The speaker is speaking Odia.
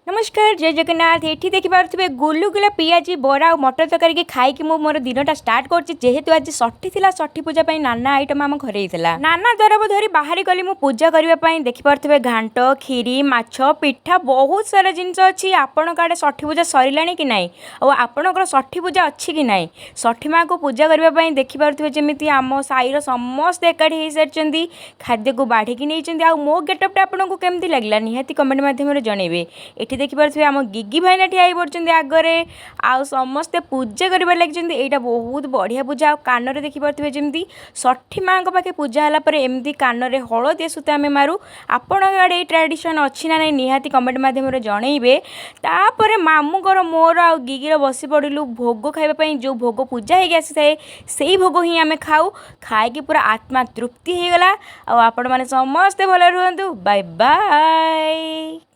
ନମସ୍କାର, ଜୟ ଜଗନ୍ନାଥ। ଏଠି ଦେଖିପାରୁଥିବେ, ଗୁଲୁଗୁଲା, ପିଆଜି, ବରା ଆଉ ମଟର ତରକାରୀକି ଖାଇକି ମୁଁ ମୋର ଦିନଟା ଷ୍ଟାର୍ଟ କରୁଛି। ଯେହେତୁ ଆଜି ଷଠି ଥିଲା, ଷଠି ପୂଜା ପାଇଁ ନାନା ଆଇଟମ୍ ଆମ ଘରେ ହେଇଥିଲା। ନାନା ଦରବ ଧରି ବାହାରି ଗଲି ମୁଁ ପୂଜା କରିବା ପାଇଁ। ଦେଖିପାରୁଥିବେ, ଘାଣ୍ଟ, କ୍ଷୀରି, ମାଛ, ପିଠା, ବହୁତ ସାରା ଜିନିଷ ଅଛି। ଆପଣଙ୍କ ଆଡ଼େ ଷଠି ପୂଜା ସରିଲାଣି କି ନାହିଁ ଆଉ ଆପଣଙ୍କର ଷଠି ପୂଜା ଅଛି କି ନାହିଁ? ଷଠି ମାଆକୁ ପୂଜା କରିବା ପାଇଁ ଦେଖିପାରୁଥିବେ, ଯେମିତି ଆମ ସାହିର ସମସ୍ତେ ଏକାଠି ହେଇସାରିଛନ୍ତି, ଖାଦ୍ୟକୁ ବାଢ଼ିକି ନେଇଛନ୍ତି। ଆଉ ମୋ ଗେଟଅପ୍ଟା ଆପଣଙ୍କୁ କେମିତି ଲାଗିଲା, ନିହାତି କମେଣ୍ଟ ମାଧ୍ୟମରେ ଜଣେଇବେ। ଏଠି ଦେଖିପାରୁଥିବେ, ଆମ ଗିଗି ଭାଇନା ଠିଆ ହେଇ ପଡ଼ୁଛନ୍ତି ଆଗରେ ଆଉ ସମସ୍ତେ ପୂଜା କରିବାରେ ଲାଗିଛନ୍ତି। ଏଇଟା ବହୁତ ବଢ଼ିଆ ପୂଜା। ଆଉ କାନରେ ଦେଖିପାରୁଥିବେ, ଯେମିତି ଷଠି ମାଆଙ୍କ ପାଖେ ପୂଜା ହେଲା ପରେ ଏମିତି କାନରେ ହଳଦିଆ ସୂତା ଆମେ ମାରୁ। ଆପଣଙ୍କ ଆଡ଼େ ଏଇ ଟ୍ରାଡ଼ିସନ୍ ଅଛି ନା ନାହିଁ, ନିହାତି କମେଣ୍ଟ ମାଧ୍ୟମରେ ଜଣେଇବେ। ତାପରେ ମାମୁଁଙ୍କର, ମୋର ଆଉ ଗିଗିର ବସି ପଡ଼ିଲୁ ଭୋଗ ଖାଇବା ପାଇଁ। ଯେଉଁ ଭୋଗ ପୂଜା ହେଇକି ଆସିଥାଏ, ସେଇ ଭୋଗ ହିଁ ଆମେ ଖାଉ। ଖାଇକି ପୁରା ଆତ୍ମା ତୃପ୍ତି ହେଇଗଲା। ଆଉ ଆପଣମାନେ ସମସ୍ତେ ଭଲରେ ରୁହନ୍ତୁ। Bye bye.